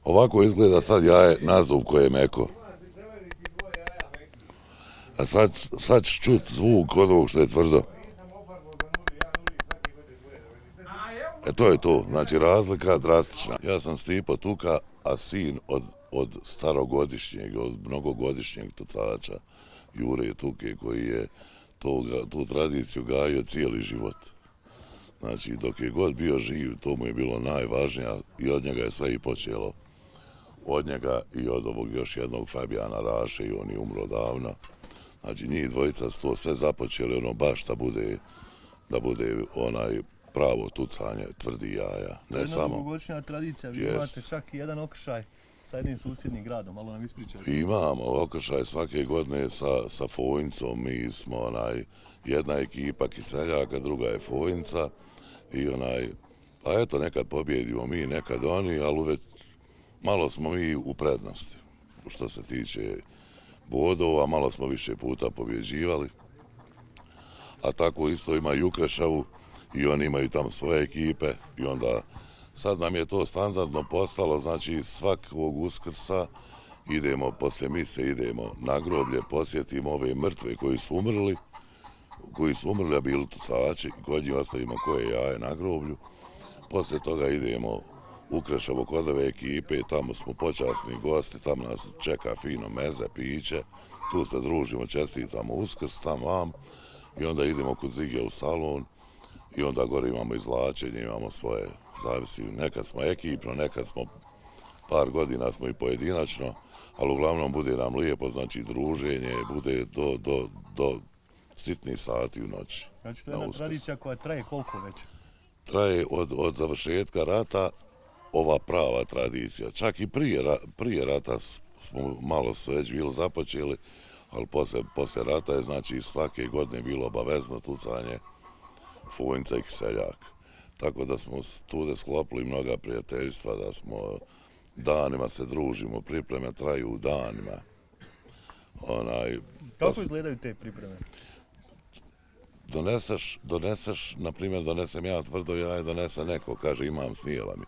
Ovako izgleda sad jaje na zub koje je meko. A sad ću čut zvuk od ovog što je tvrdo. To je to, znači razlika drastična. Ja sam Stipo Tuka, a sin od starogodišnjeg, od mnogogodišnjeg tucača Jure Tuke koji je tu tradiciju gajio cijeli život. Znači dok je god bio živ, to mu je bilo najvažnije i od njega je sve i počelo. Od njega i od ovog još jednog Fabijana Raše i on je umro davno. Znači njih dvojica su to sve započeli ono baš da bude onaj pravo tucanje tvrdi jaja. Ne samo. Dugogodišnja tradicija, vi imate čak i jedan okršaj sa jednim susjednim gradom, malo nam ispričajte. Imamo okršaj svake godine sa Fojncom, mi smo jedna ekipa Kiseljaka, druga je Fojnca i pa eto nekad pobjedimo mi, nekad oni, ali uveć malo smo mi u prednosti. Što se tiče bodova, malo smo više puta pobjeđivali, a tako isto ima i u Krešavu i oni imaju tamo svoje ekipe i onda sad nam je to standardno postalo, znači svakog Uskrsa idemo, poslije mise idemo na groblje, posjetimo ove mrtve koji su umrli, a bili tucači, kod njih ostavimo koje jaje na groblju. Poslije toga idemo u Kreševo kod ove ekipe, tamo smo počasni gosti, tamo nas čeka fino meze, piće, tu se družimo, čestitamo Uskrs, tam vam i onda idemo kod Zige u salon i onda gore imamo izvlačenje, imamo svoje, zavisi, nekad smo ekipno, nekad smo par godina smo i pojedinačno, ali uglavnom bude nam lijepo, znači druženje, bude do sitnih sati u noći. Znači to je jedna tradicija koja traje koliko već? Traje od završetka rata ova prava tradicija. Čak i prije rata smo malo već bili započeli, ali poslije rata je znači svake godine bilo obavezno tucanje Fojnca i Kiseljak. Tako da smo tu sklopili mnoga prijateljstva, da smo danima se družimo, pripreme traju danima. Kako izgledaju te pripreme? Doneseš, na primjer, donesem ja tvrdo jaje, donese neko, kaže imam, snijela mi.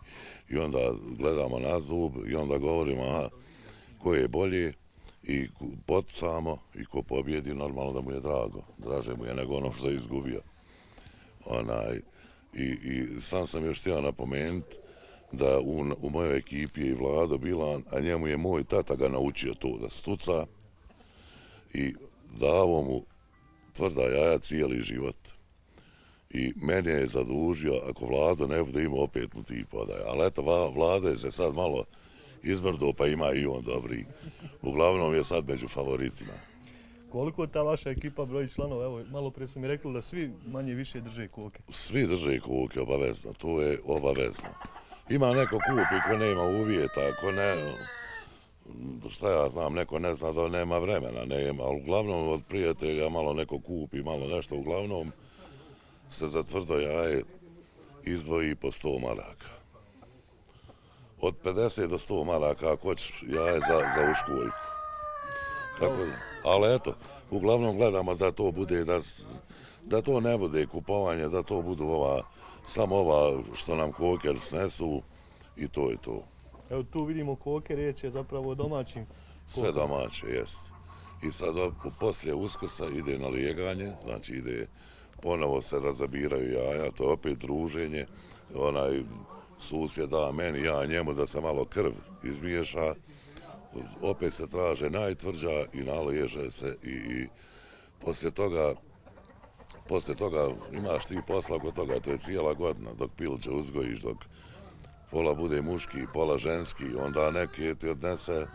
I onda gledamo na zub i onda govorimo ko je bolji i potucamo i ko pobjedi, normalno da mu je drago. Draže mu je nego ono što je izgubio. I sam još htio napomenuti da u mojoj ekipi je i Vlado Bilan, a njemu je moj tata ga naučio to da stuca i davo mu tvrda jaja cijeli život. I mene je zadužio, ako Vlado ne bude imao, opet mu ti podaje. Ali eto, Vlado je se sad malo izvrdo, pa ima i on dobri. Uglavnom je sad među favoritima. Koliko ta vaša ekipa broji članova? Evo, malo prije su mi rekli da svi manje više drže koke. Svi drže koke, obavezno. To je obavezno. Ima neko kupi ko nema uvjeta, ko ne... Šta ja znam, neko ne zna da nema vremena, nema, ali uglavnom od prijatelja malo neko kupi, malo nešto, uglavnom se za tvrdo jaje izdvoji po 100 maraka. Od 50 do 100 maraka ako hoćeš jaje za uškoljku. Tako da, ali eto, uglavnom gledamo da to bude, da to ne bude kupovanje, da to budu samo ova što nam koker snesu i to je to. Evo tu vidimo koke, riječ je zapravo o domaćim kokama. Sve domaće, jest. I sad poslije Uskrsa ide na lijeganje, znači ide, ponovo se razabiraju jaja, to je opet druženje, onaj susjed da meni, ja njemu da se malo krv izmiješa, opet se traže najtvrđa i naliježe se i poslije toga imaš ti posla oko toga, to je cijela godina, dok pilče uzgojiš, dok pola bude muški, pola ženski, onda neke ti odnese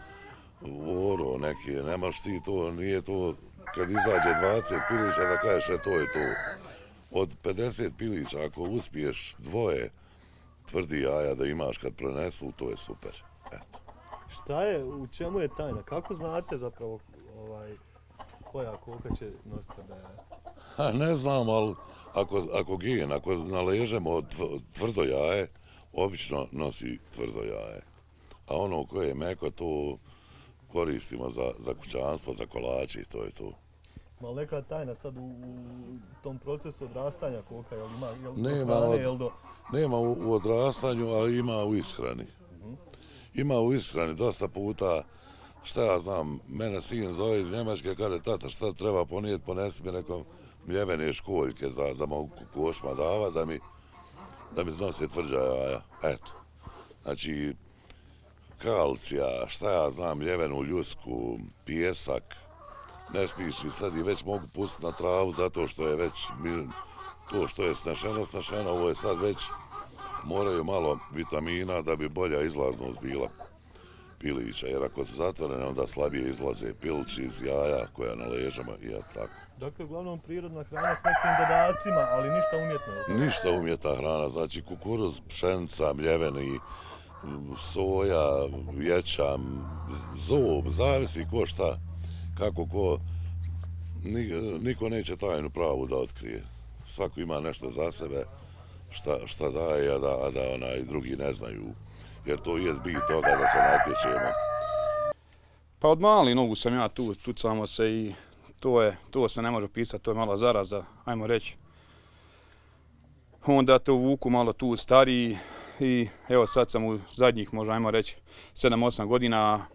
oro, neke, nemaš ti to, nije to, kad izađe 20 pilića da kažeš to je to. Od 50 pilića, ako uspiješ dvoje tvrdi jaja da imaš kad pronesu, to je super. Eto. Šta je, u čemu je tajna? Kako znate zapravo koja koka će nositi da jaja? Ne znam, ali ako naležemo tvrdo jaje, obično nosi tvrdo jaje. A ono koje je meko, to koristimo za kućanstvo, za kolače i to je to. Malo neka tajna sad u tom procesu odrastanja koka, jel ima Nema u odrastanju, ali ima u ishrani. ima u ishrani dosta puta, šta ja znam, mene sin zove iz Njemačke, kaže tata šta treba ponijeti, ponesi mi nekom mljevene školjke da mogu kokošima dava, da mi nose tvrđa jaja. Eto. Znači, kalcija, šta ja znam, mljevenu ljusku, pijesak, ne smiješ i sad i već mogu pustiti na travu zato što je već, to što je snešeno, ovo je sad već, moraju malo vitamina da bi bolja izlaznost bila pilića, jer ako su zatvorene onda slabije izlaze pilči iz jaja koja na ležama i tako. Dakle, uglavnom prirodna hrana s nekim dodacima, ali ništa umjetno. Ništa umjetna hrana, znači kukuruz, pšenica, mljeveni, soja, ječam, zob, zavisi ko šta, kako ko, niko neće tajnu pravu da otkrije. Svako ima nešto za sebe šta daje, a da drugi ne znaju, jer to je bit toga da se natječemo. Pa od mali nogu sam ja tu, tucamo se i to se ne može pisati, to je malo zaraza, ajmo reći. Onda to vuku malo tu stariji i evo sad sam u zadnjih, možda ajmo reći, 7-8 godina,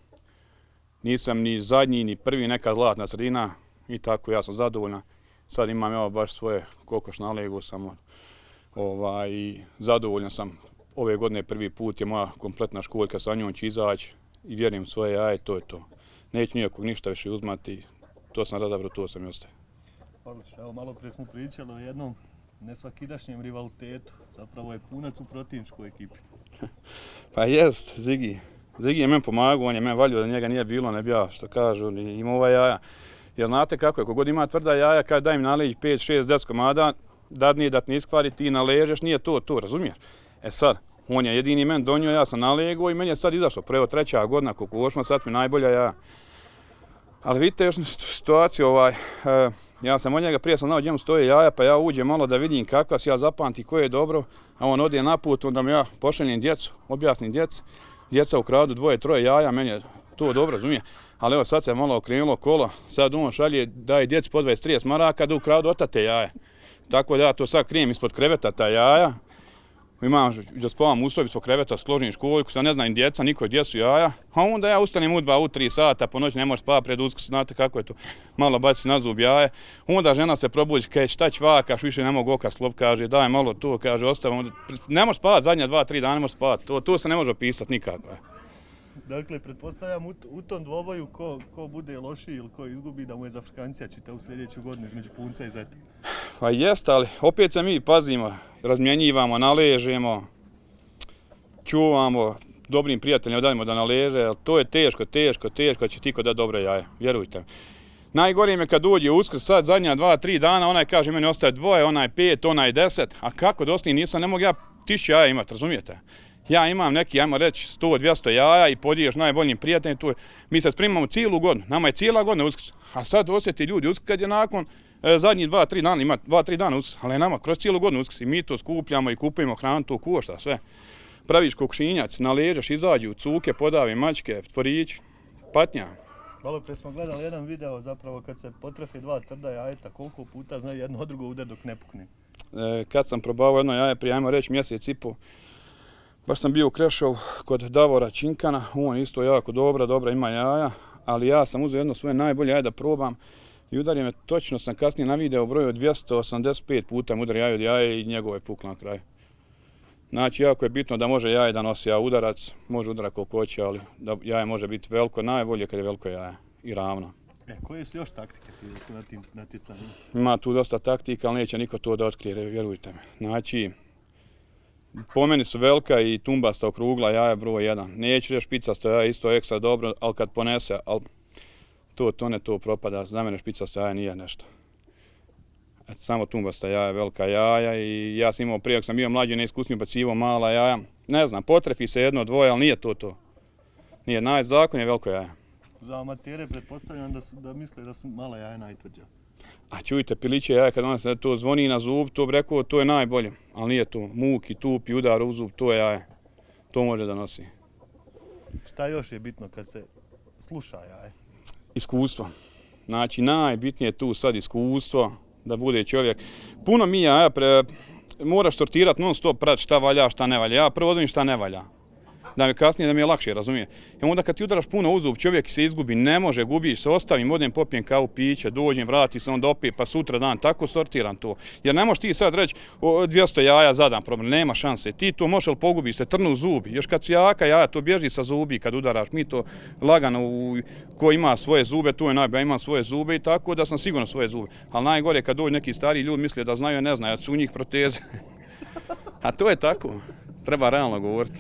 nisam ni zadnji, ni prvi, neka zlatna sredina i tako, ja sam zadovoljna. Sad imam evo baš svoje kokoš nalego sam i zadovoljan sam. Ove godine prvi put je moja kompletna školjka, sa njom će izaći i vjerujem svoje jaje, to je to. Neću nijakog ništa više uzmati, to sam odabrao, to sam i ostaje. Odlično, evo malo prije smo pričali o jednom nesvakidašnjem rivalitetu, zapravo je Punac u protivničkoj ekipi. Pa jest, Zigi je meni pomagao, on je meni valio da njega nije bilo, ne bi ja što kažu, ima ova jaja. Jer znate kako je, kogod ima tvrda jaja, kad daj im naleđi 5, 6, 10 komada, dadnije da ti ne iskvari, ti naležeš, nije to, razumiješ? E sad, on je jedini meni donio, ja sam nalego i meni je sad izašlo, prvo 3. godina kokošma, sad mi najbolja jaja. Ali vidite još situaciju, ja sam od njega prije sam znao gdje mu stoje jaja, pa ja uđem malo da vidim kakva si, ja zapamti koje je dobro, a on odje na put, onda mi ja pošaljem djecu, objasnim djeca ukradu 2-3 jaja, meni je to dobro, razumije. Ali evo sad se malo okrenulo kolo, sad on šalje, daje djeci po 20-30 maraka da ukradu otate jaje. Tako da ja to sad krijem ispod kreveta ta jaja. Imam da spavam u sobi ispod kreveta, složim školjku, sad ne znam djeca, niko gdje su jaja. A onda ja ustanem u 2-3 sata, po noći ne možeš spavati pred Uskrs, znate kako je to. Malo baci na zub jaje. Onda žena se probudi, kaže šta čvakaš, više ne mogu oka sklop, kaže daj malo to, kaže ostavim. Ne možeš spavati zadnja 2-3 dana, ne možeš spavati, to se ne može opisati nikako. Dakle, pretpostavljam u tom dvoboju ko bude lošiji ili ko izgubi da mu je zafrkancija čita u sljedeću godinu između Punca i Zeta. Pa jest, ali opet se mi pazimo, razmjenjivamo, naležemo, čuvamo, dobrim prijateljima dajemo da naleže, ali to je teško će tiko dati dobre jaje, vjerujte mi. Najgore mi je kad dođe Uskrs, sad zadnja 2-3 dana, onaj kaže meni ostaje 2, onaj 5, onaj 10, a kako dosti nisam, ne mogu ja 1000 jaja imati, razumijete? Ja imam neki, ajmo reći, 100-200 jaja i podiješ najboljim prijateljima. Mi se spremamo cijelu godinu, nama je cijela godina Uskrs. A sad osjeti ljudi Uskrs kad je nakon zadnjih 2-3 dana, ima 2-3 dana Uskrs, ali nama kroz cijelu godinu Uskrs. I mi to skupljamo i kupujemo hranu, to košta sve. Praviš kokošinjac, naležeš, izađu, cuke, podavi, mačke, tvorić, patnja. Malo prije smo gledali jedan video zapravo kad se potrefi 2 tvrda jajeta, koliko puta znaju jedno od drugo udar dok ne pukne. Kad sam probao jedno jaje prije, ajmo reći, mjesec i pol, baš sam bio u Krešovu kod Davora Činkana, on isto jako dobra ima jaja, ali ja sam uzeo jedno svoje najbolje jaje da probam i udario me, točno sam kasnije na video broju 285 puta mu udario jaje od jaje i njegovo je puklo na kraju. Znači, jako je bitno da može jaje da nosi, a udarac može udarati koliko hoće, ali da jaje može biti veliko, najbolje kad je veliko jaje i ravno. Koje su još taktike na tim natjecanjima? Ima tu dosta taktika, ali neće niko to da otkrije, vjerujte me. Znači, po meni su velika i tumbasta okrugla jaja broj 1. Neću reći špicasto jaje, isto ekstra dobro, ali kad ponese, ali to propada. Za mene špicasto jaje nije nešto. Samo tumbasta jaja, velika jaja i ja sam imao prije, ako sam bio mlađi, neiskusniji, bacivo mala jaja. Ne znam, potrefi se 1-2, ali nije to. Nije, zakon je veliko jaje. Za amatere pretpostavljam da misle da su mala jaja najtvrđa. A čujte, piliće jaje, kad ona se to zvoni na zub, to bi rekao, to je najbolje. Ali nije to. Muk i tup i udar u zub, to je jaje. To može da nosi. Šta još je bitno kad se sluša jaje? Iskustvo. Znači, najbitnije je tu sad iskustvo, da bude čovjek. Puno mi jaja moraš sortirati non stop, prati šta valja, šta ne valja. Ja prvo odvim šta ne valja. da mi je lakše, razumije. I onda kad ti udaraš puno u zub, čovjek se izgubi, ne može, gubiš se, ostavim, odem popijem kavu, piće, dođem, vrati se, onda opet, pa sutra dan, tako sortiram to. Jer ne možeš ti sad reći 200 jaja za dan problem, nema šanse. Ti to možeš, ali pogubiš se, trnu zubi. Još kad su jaka jaja, to bježi sa zubi kad udaraš. Mi to lagano, ko ima svoje zube, tu je najbolje, ima svoje zube i tako da sam sigurno svoje zube. Ali najgore kad dođu neki stariji ljudi misle da znaju, a ne znaju, su u njih proteze. A to je tako, treba realno govoriti.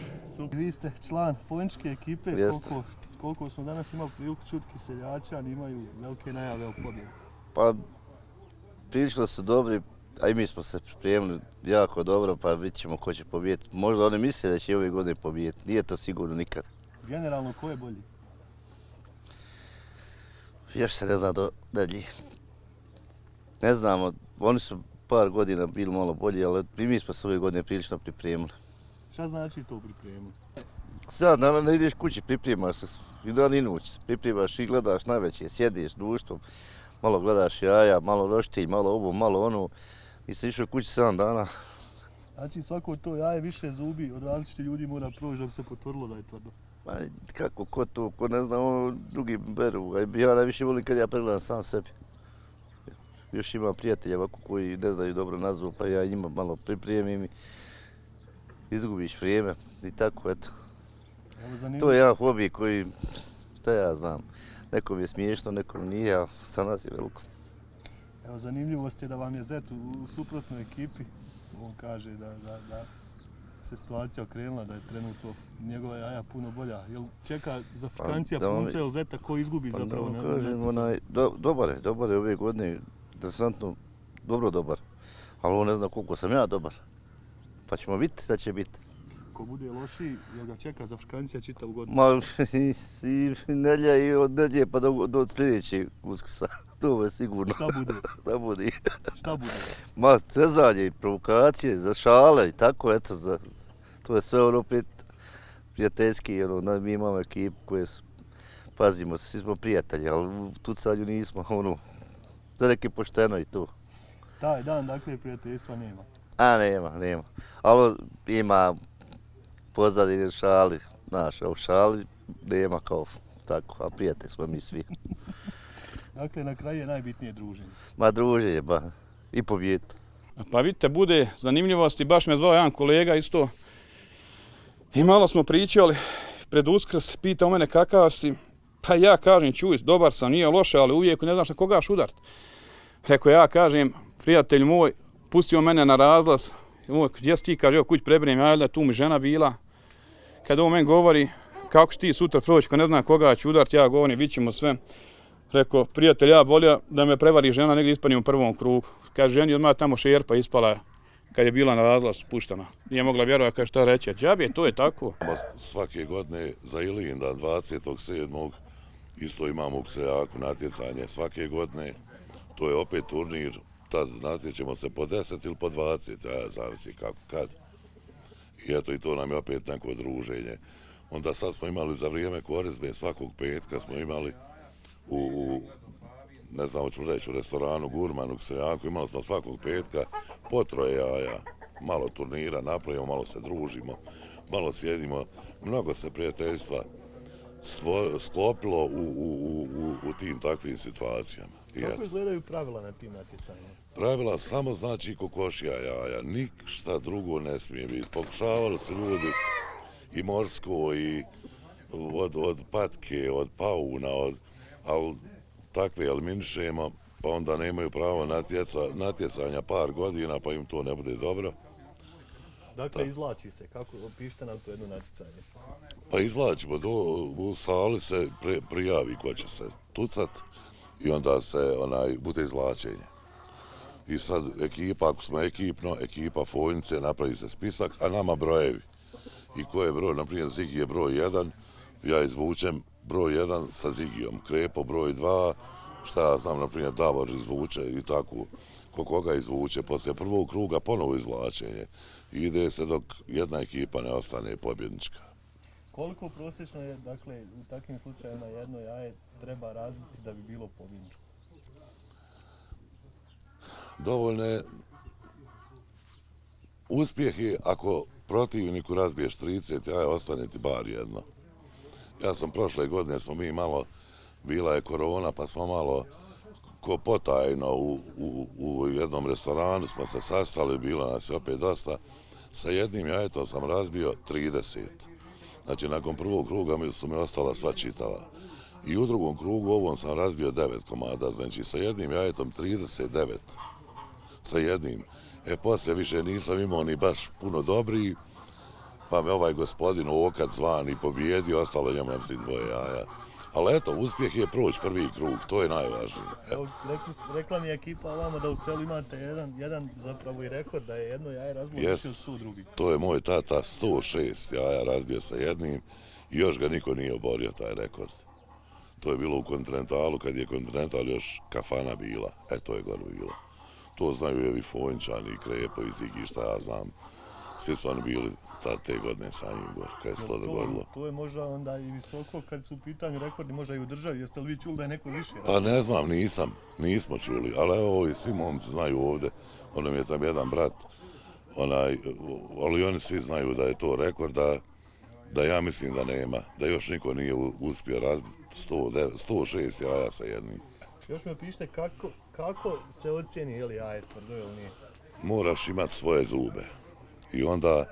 Vi ste član Fojničke ekipe, Jeste. koliko smo danas imali priliku čuti Kiseljačani imaju velike najave o pobjedi. Pa, prilično su dobri, a i mi smo se pripremili jako dobro, pa vidit ćemo ko će pobijediti. Možda oni misle da će ove godine pobijediti, nije to sigurno nikad. Generalno, ko je bolji? Još se ne zna do dalje. Ne znamo, oni su par godina bili malo bolji, ali i mi smo se ove godine prilično pripremili. Šta znači to pripremiti? Sad, naravno, ideš kući, pripremaš se i dan i noć. Pripremaš i gledaš najveće, sjediš društvom, malo gledaš jaja, malo roštilj, malo ovo, malo ono. I se išao kući 7 dana. Znači svako to jaje više zubi od različitih ljudi mora proći da bi se potvrdilo da je tvrdo. Pa kako, ko to, ko ne zna, ono, drugi beru. Ja najviše volim kad ja pregledam sam sebi. Još imam prijatelja ovako koji ne znaju dobro nazivu, pa ja njima malo pripremim i izgubiš vrijeme i tako, eto. To je jedan hobi koji, šta ja znam, nekom je smiješno, nekom nije, a za nas je veliko. Evo, zanimljivost je da vam je Zet u suprotnoj ekipi. On kaže da se situacija okrenula, da je trenutno njegova jaja puno bolja. Jel čeka za Afrikancija punce ili Zeta ko izgubi zapravo? Pa kažem, dobar je ove godine, interesantno, dobar. Ali on ne zna koliko sam ja dobar. Pa ćemo vidjeti da će biti. Ko bude lošiji, jel ga čeka za Afrikancija čitavu godinu? Ma i nedjelja i od nedjelje pa do sljedećeg Uskrsa. To je sigurno. Šta bude? Šta bude? Šta bude? Ma, cezanje i provokacije za šale i tako, eto, to je sve ono prijateljski, ono, mi imamo ekipu koje pazimo, svi smo prijatelji, ali u tucanju nismo, ono, za neke pošteno i to. Taj dan, dakle, prijateljstva nema. A, nema. Ali ima pozadine šali, znaš, a u šali nema kao tako, a prijatelji smo mi svi. Dakle, na kraju je najbitnije druženje. Ma druženje, ba, i pobjedu. Pa vidite, bude zanimljivosti, baš me zvao jedan kolega isto i malo smo pričali pred Uskrs, pitao mene kakav si, pa ja kažem, čuj, dobar sam, nije loše, ali uvijek ne znaš na koga šudart. Rekao ja kažem, prijatelj moj, pustio mene na razlaz, gdje si ti, kaže, evo kuć prebrijem, ja tu mi žena bila, kad on meni govori, kako će ti sutra proći, ko ne zna koga će udart, ja govorim, vidit ćemo sve. Rekao, prijatelj, ja volio da me prevari žena, negdje ispanim u prvom krugu. Kaže, ženi odmah tamo šerpa ispala kad je bila na razlaz spuštana. Nije mogla vjerovati kaže šta reći, džabe, to je tako. Svake godine za Ilindan 27. isto imamo u Kiseljaku natjecanje svake godine. To je opet turnir, tad natjećemo se po 10 ili po 20, zavisi kako kad. I eto i to nam je opet neko druženje. Onda sad smo imali za vrijeme Korizme, svakog petka smo imali ne znam, hoću reći, u restoranu Gurman u Kiseljaku, imali smo svakog petka po 3 jaja, malo turnira napravimo, malo se družimo, malo sjedimo, mnogo se prijateljstva sklopilo u tim takvim situacijama. Kako izgledaju pravila na tim natjecanjima? Pravila samo znači kokošija jaja, ništa drugo ne smije biti. Pokušavali su ljudi i morsko, i od patke, od pauna, ali takve eliminišemo, pa onda nemaju pravo natjecanja par godina, pa im to ne bude dobro. Dakle, izvlači se. Kako, opišite nam to jedno natjecanje. Pa izvlačimo, u sali se prijavi ko će se tucat i onda se bude izvlačenje. I sad ekipa, ako smo ekipa Fojnice, napravi se spisak, a nama brojevi. I ko je broj, naprimjer Zigi je broj 1, ja izvučem broj 1 sa Zigijom, Krepo broj 2, šta ja znam, naprimjer Davor izvuče i tako, koga izvuče. Poslije prvog kruga ponovo izvlačenje. Ide se dok jedna ekipa ne ostane pobjednička. Koliko prosječno je, dakle, u takvim slučajevima jedno jaje treba razbiti da bi bilo pobjedničko? Dovoljno je Uspjeh je ako protivniku razbiješ 30 jaja, ostane ti bar jedno. Ja sam prošle godine, smo mi malo, bila je korona, pa smo malo ko potajno u jednom restoranu smo se sastali, bilo nas je opet dosta. Sa jednim jajetom sam razbio 30. Znači, nakon prvog kruga su mi ostala sva čitava. I u drugom krugu ovom sam razbio 9 komada, znači sa jednim jajetom 39. Sa jednim. Poslije više nisam imao ni baš puno dobrih, pa me ovaj gospodin Okac zvan i pobijedio, ostalo njemu ja mislim 2 jaja. Ali eto, uspjeh je proći prvi krug, to je najvažnije. Rekla mi je ekipa ovamo da u selu imate jedan zapravo i rekord, da je jedno jaje razbilo više od 100 drugih. To je moj tata, 106 jaja razbio sa jednim i još ga niko nije oborio taj rekord. To je bilo u Kontinentalu, kad je Kontinental još kafana bila, to je gore bilo. To znaju i ovi Fonjčani, Krepo i Zigi, šta ja znam. Svi su oni bili te godine sa njim gore, kad se to dogodilo. To je možda onda i visoko kad su u pitanju rekordi, možda i u državi. Jeste li vi čuli da je neko više? Pa ne znam, nismo čuli, ali evo i svi momci znaju ovdje, mi je tam jedan brat, ali oni svi znaju da je to rekord, da ja mislim da nema, da još niko nije uspio razbiti 106 jaja sa jednim. Još mi opišite kako se ocijeni je li jaje tvrdo ili nije? Moraš imati svoje zube i onda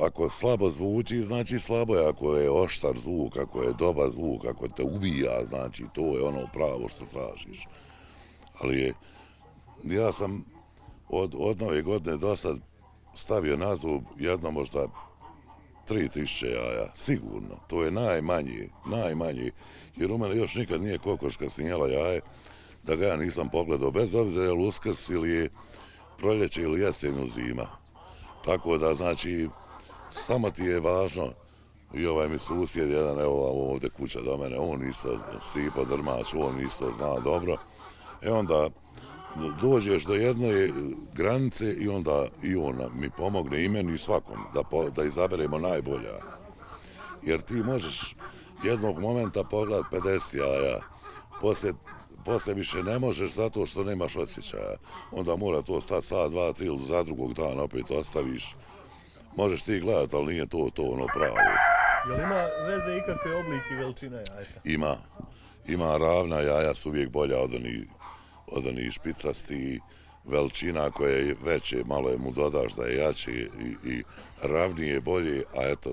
ako slabo zvuči, znači slabo je, ako je oštar zvuk, ako je dobar zvuk, ako te ubija, znači to je ono pravo što tražiš. Ali ja sam od nove godine do sad stavio na zub jedno možda 3000 jaja, sigurno. To je najmanji, jer u mene još nikad nije kokoška snijela jaje, da ga ja nisam pogledao, bez obzira je li Uskrs ili je proljeće ili jesen zima. Tako da, znači, samo ti je važno, i ovaj mi susjed jedan, evo ovdje kuća do mene, on isto, Stipo Drmać, on isto zna dobro. Onda dođeš do jedne granice i onda i on mi pomogne, i meni i svakom, da izaberemo najbolja. Jer ti možeš jednog momenta pogledat 50 jaja, poslije više ne možeš zato što nemaš osjećaja. Onda mora to stati sat, 2, 3 ili za drugog dana opet ostaviš. Možeš ti gledat, ali nije to ono pravo. Jel ima veze ikakve oblike i veličine jajeta? Ima ravna jaja su uvijek bolja od onih špicasti, veličina koja je veće, malo je mu dodaš da je jače i ravnije bolje, a eto,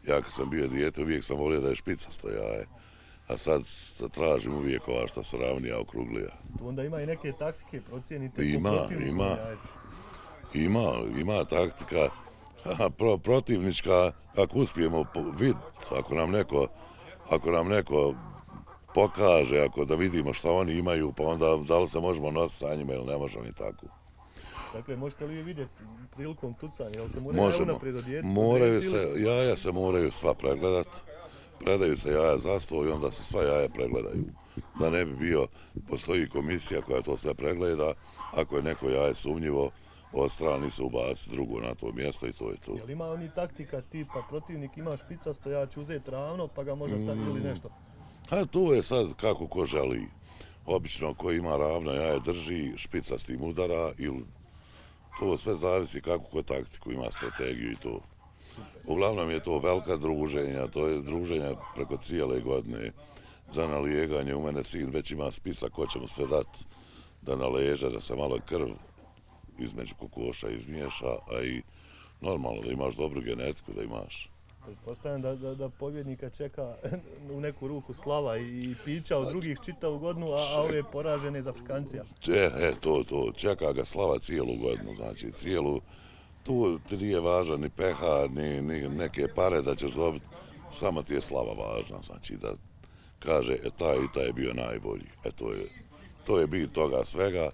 ja kad sam bio dijete uvijek sam volio da je špicasto jaje. A sad tražim uvijek ova što su ravnija, okruglija. Tu onda ima i neke taktike, procijenite? Ima taktika. Protivnička, ako uspijemo vidjeti, ako nam neko pokaže, da vidimo šta oni imaju, pa onda da li se možemo nositi sa njima ili ne možemo i tako. Dakle, možete li vi vidjeti prilikom tucanja, jel se moraju unaprijed odjetiti? Jaja se moraju sva pregledat, predaju se jaja za stol i onda se sva jaja pregledaju. Da ne bi postoji komisija koja to sve pregleda, ako je neko jaje sumnjivo, odstrani se ubaci drugo na to mjesto i to je to. Jel ima oni taktika tipa protivnik ima špicasto, ja ću uzeti ravno pa ga možda tako ili nešto? To je sad kako ko želi. Obično ko ima ravno jaje drži, špicastim udara ili to sve zavisi kako ko taktiku ima, strategiju i to. Uglavnom je to velika druženja, to je druženja preko cijele godine za nalijeganje. U mene sin već ima spisak ko će mu sve dati da naleže, da se malo krv između kokoša izmiješa, a i normalno da imaš dobru genetiku, da imaš. Pretpostavljam da pobjednika čeka u neku ruku slava i pića od drugih čitavu godinu, a ove poražene za Afrikancija. To, čeka ga slava cijelu godinu, znači cijelu, tu ti nije važan ni peha, ni neke pare da ćeš dobiti, samo ti je slava važna, znači da kaže taj i taj je bio najbolji. To je bit toga svega,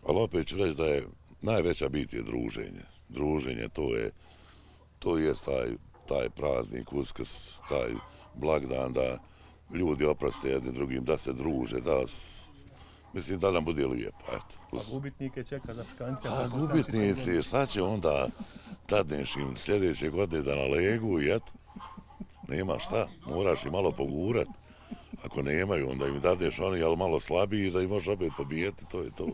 ali opet ću reći da je najveća bit je druženje. Druženje, to je taj praznik, Uskrs, taj blagdan da ljudi oproste jedni drugim, da se druže, mislim da nam bude lijepo. A gubitnike čeka za Afrikancija? A gubitnici, šta će onda dadneš im sljedeće godine da nalegu i eto, nema šta, moraš i malo pogurat. Ako nemaju, onda im dadneš oni, ali malo slabiji, da ih možeš opet pobijeti, to je to.